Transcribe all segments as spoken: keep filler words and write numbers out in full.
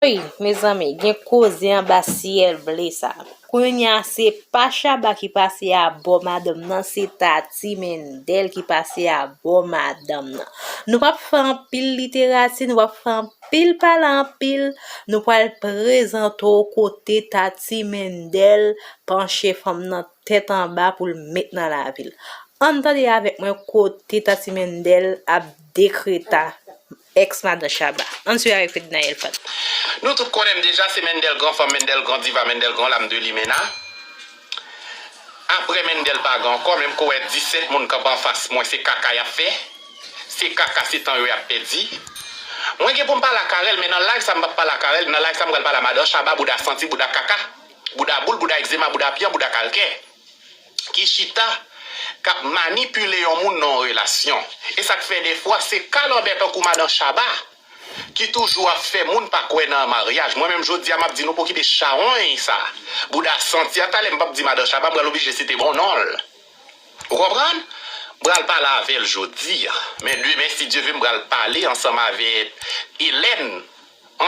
Ey, mezanmi, gen koze anba syèl ble sa. Kounye a, se pa Shabba ki pase a bò madanm nan, se Tati Mendel ki pase a bò madanm nan. Nou p ap fè anpil literati, nou p ap fè anpil pale anpil. Nou pral prezante w kote Tati Mendel panche fanm nan tèt anba pou l met nan lavi l. Ann tande avèk mwen kote Tati Mendel ap dekreta èks madan Shabba. Ann swiv avèk Fednaelle Fant. Nou tout konnen m deja, se Mendel gran fanm, Mendel gran diva, Mendel gran lam de limena. Apre Mendel pa gen ankò, menm kou wè disèt moun kanpe anfas mwen, se kaka y ap fè. Se kaka, se tan yo y ap pèdi. Mwen gen pou m pale a Carel, men nan live sa m p ap pale a Carel, nan live sa m pral pale a madan Shabba, bouda santi, bouda kaka, bouda boul, bouda egzema, bouda pyan, bouda kalkè. Ki chita, k ap manipile yon moun nan yon relasyon. E sa k fè defwa, se kalanbè tankou madan Shabba ki toujou ap fè moun pa kwè nan maryaj. Mwen menm jodi a, m ap di nou pa okipe chawony sa. Bouda santi a, talè m p ap di madan Shabba, m pral oblije site bon non l. Ou konprann? M pral pale avè l jodi a. Men demen, si Dye vle, m pral pale ansanm avè Hélène.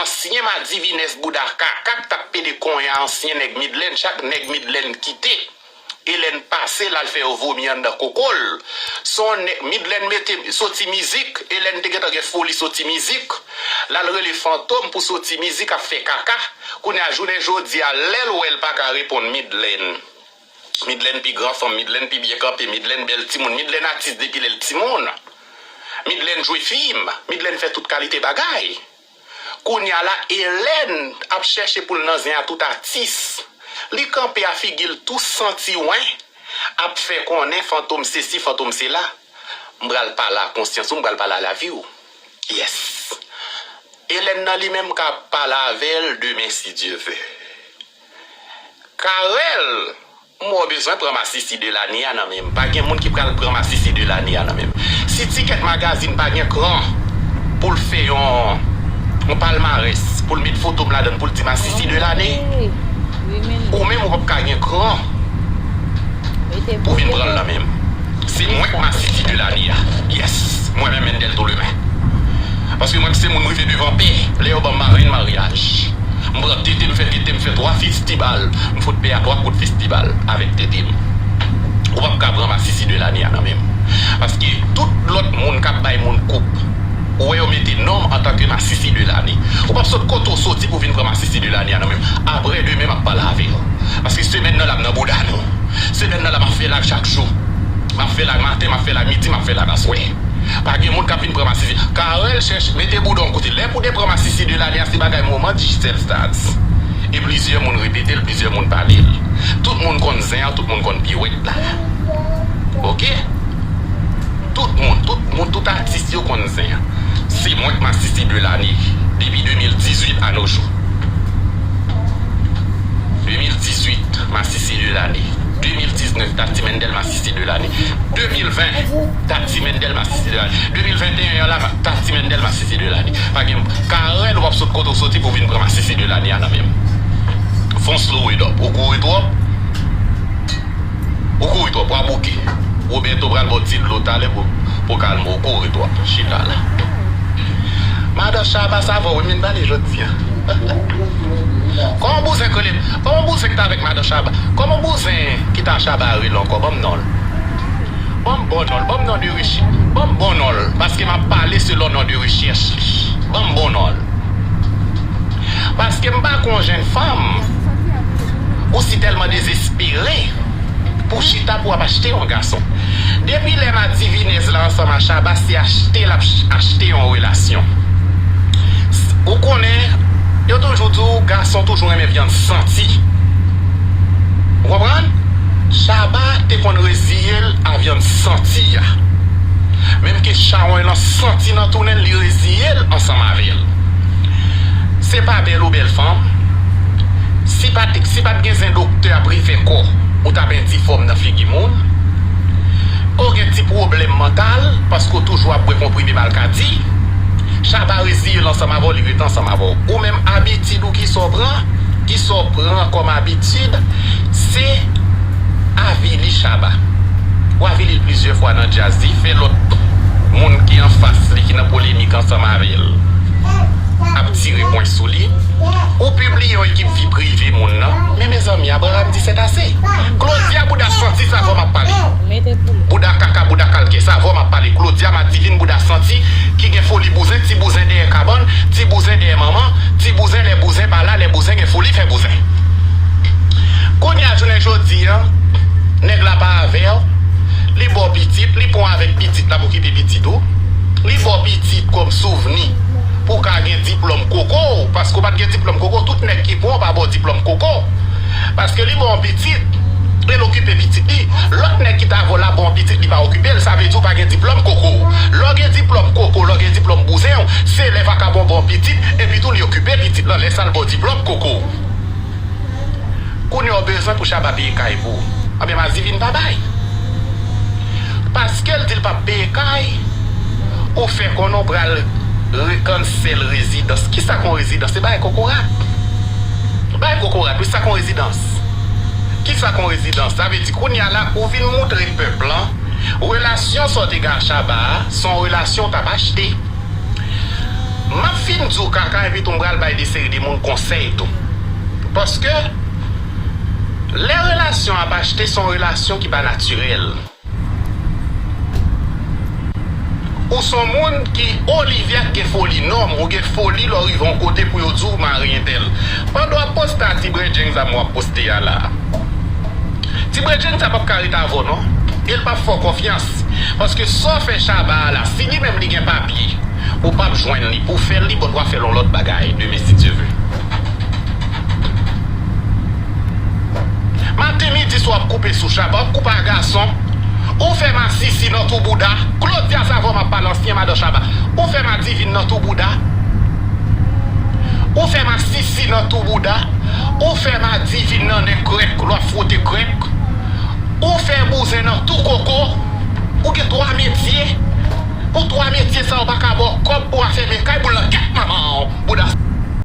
Ansyen madivinès bouda kaka k t ap pede konya, ansyen nèg Midland, chak nèg Midland kite, Hélène pase l al fè yo vomi anndan koko l. Se yon nèg Midland mete soti mizik, Hélène te gentan gen foli soti mizik, l al rele Fantom pou soti mizik ap fè kaka. Kounye a jounen jodi a, lè l wè l pa ka reponn Midland. Midland pi gran fanm, Midland pi byen kanpe, Midland bèl timoun, Midland atis depi lè l timoun. Midland jwe fim, Midland fè tout kalite bagay. Kounye a la, Hélène ap chèche pou l nan zen a tout atis. Li kanpe a figi l tou santi wen, ap fè konnen Fantom sesi, Fantom sela. M pral pale a konsyans ou, m pral pale a lavi w. Yes. Hélène nan li menm ka pale avè l demen si Dye vle. Carel, m wè w bezwen pran masisi de lane a nan men m. Pa gen moun ki pral pran masisi de lane a nan men m. Si Tikèt Magazine pa gen kran pou l fè yon, yon palmarès, pou l met foto m ladan l, pou l di masisi de lane, ou menm ou p ap ka gen kran pou vin pran l nan men m. Se mwen k masisi de lane a. Yes. Mwen menm Mendel Toleme. Paske mwen k se moun rive devan pè lè yo ban m marenn maryaj. M pran tete m, fè tete m, fè twa festibal. M fout pè a twa kout festibal avèk tete m. Ou p ap ka pran masisi de lane a nan men m. Paske tout lòt moun k ap bay moun koup, ou wè yo mete non m antanke masisi de lane. Ou p ap sot kote w soti pou vin pran masisi de lane a nan men m. Apre demen m ap pale avè w. Paske semèn nan la m nan bouda nou. Semèn nan la m ap fè live chak jou. M ap fè live maten, m ap fè live midi, m ap fè live aswè. Pa gen moun k ap vin pran masisi. Carel chèche mete bouda w kote. Lè pou de pran masisi de lane a se bagay moman Digicel Stars. E plizyè moun repete l, plizyè moun pale l. Tout moun konn zen an, tout moun konn piwèt la. Oke? Tout moun, tout moun, tout atis yo konn zen an. Se mwen k masisi de lane depi de mil dizuit a no jou. De mil dizuit, masisi de lane. De mil diznèf, Tati Mendel masisi de lane. De mil ven, Tati Mendel masisi de lane. De mil venteyen an la, Tati Mendel masisi de lane. Pa gen Carel, w ap sot kote w soti pou vin pran masisi de lane a nan men m. Fon slow it up. Ou kouri twòp. Ou kouri twòp, w a bouke. Roberto pral ba w ti dlo talè pou, pou kalme w. Ou kouri twòp. Chita la. Madan Shabba, sa va, wi, m vin pale jodi a. Kòman bouzen k rele m? Kòman bouzen k t avèk madan Shabba? Kòman bouzen ki t a Shabba a rele ankò? Ban m non l. Ban m bon non l. Ban m non de rechèch. Ban m bon non l. Paske m ap pale selon non de rechèch li. Ban m bon non l. Paske m pa kon jèn fanm ou si tèlman dezespere pou chita pou w ap achte yon gason. Depi lè madivinèz la ansanm a Shabba, se achte l ap ch-, achte yon relasyon. Ou konnen, yo toujou di w gason toujou renmen vyann santi. Ou konprann? Shabba te konn reziye l a vyann santi a. Menm ke chawony lan santi nan tounen l, li reziye l ansanm avè l. Se pa bèl ou bèl fanm. Si pa t, si pa t gen zen doktè ap refè kò, ou t ap endifòm nan figi moun. Ou gen ti pwoblèm mantal, paske w toujou ap bwè konprime malkadi. Shabba reziye l ansanm avè w, li rete ansanm avè w. Ou menm, abitid ou, kisa w pran, kisa w pran kòm abitid, se avili Shabba. Ou avili l plizyè fwa nan djaz li, fè lòt moun ki anfas li, ki nan polemik ansanm avè l, ap tire pwen sou li. ki vi prive moun nan. Men mezanmi, Abraham di c'est assez. Claudia bouda santi, sa avè w m ap pale. Bouda kaka, bouda kalkè, sa avè w m ap pale. Claudia Madivin bouda santi, ki gen foli bouzen, ti bouzen dèyè kabann, ti bouzen dèyè manman, ti bouzen, lè bouzen pa la, lè bouzen gen foli fè bouzen. Kounye a jounen jodi a, nèg la pa avè w, li ba w pitit, li pran w avèk pitit la pou okipe pitit ou. Li ba w pitit kòm souvni pou w ka gen diplòm koko w, paske w pa t gen diplòm koko, tout nèg ki pran w pa ba w diplòm koko. Paske li ba w pitit, e l okipe pitit li. Lòt nèg ki t avè w la ba w pitit, li pa okipe l, sa vle di w pa gen diplòm koko. Lè w gen diplòm koko, lè w gen diplòm bouzen w, se lè vakabon ba w pitit, epi tou li okipe pitit lan, lè sa l ba w diplòm koko. Kounye a w bezwen pou Shabba peye kay pou ou. Anben Madivin pa bay. Paske l di l p ap peye kay, ou fè konnen w pral re-, cancel rezidans. Kisa k yon rezidans? Se bagay kokorat. Bagay kokorat, wi, sa k yon rezidans. Kisa k yon rezidans? Sa vle di kounye a la, ou vin moutre pèp lan, relasyon sa w te gen ak Shabba a, se yon relasyon w t ap achte. M ap fin di w kaka, epi tou m pral bay de seri de moun konsèy tou. Paske, lè relasyon ap achte, se yon relasyon ki pa natirèl. Ou se yon moun ki, Olivia, ki gen foli nonm, ou gen foli lè w rive yon kote pou yo di w mari entèl. Pandan w ap poste a, ti bredjenn sa m w ap poste a la. Ti bredjenn sa p ap ka ret avè w non. E l p ap fè w konfyans. Paske sa w fè Shabba a la, si li menm li gen papye, ou p ap jwenn li pou fè l, li bon, w a fè l yon lòt bagay demen si Dye ve. Maten, midi, swa w ap koupe sou Shabba, w ap koupe a gason. Ou fè masisi nan tou bouda. Claudia, sa avè w m ap pale, ansyen madan Shabba. Ou fè Madivin nan tou bouda. Ou fè masisi nan tou bouda. Ou fè Madivin nan nen krèk, lè w ap fwote krèk. Ou fè bouzen nan tou koko. Ou gen twa metye. Pou twa metye sa yo pa ka ba w kòb pou w afèmen kay pou l nan kèk manman w. Bouda.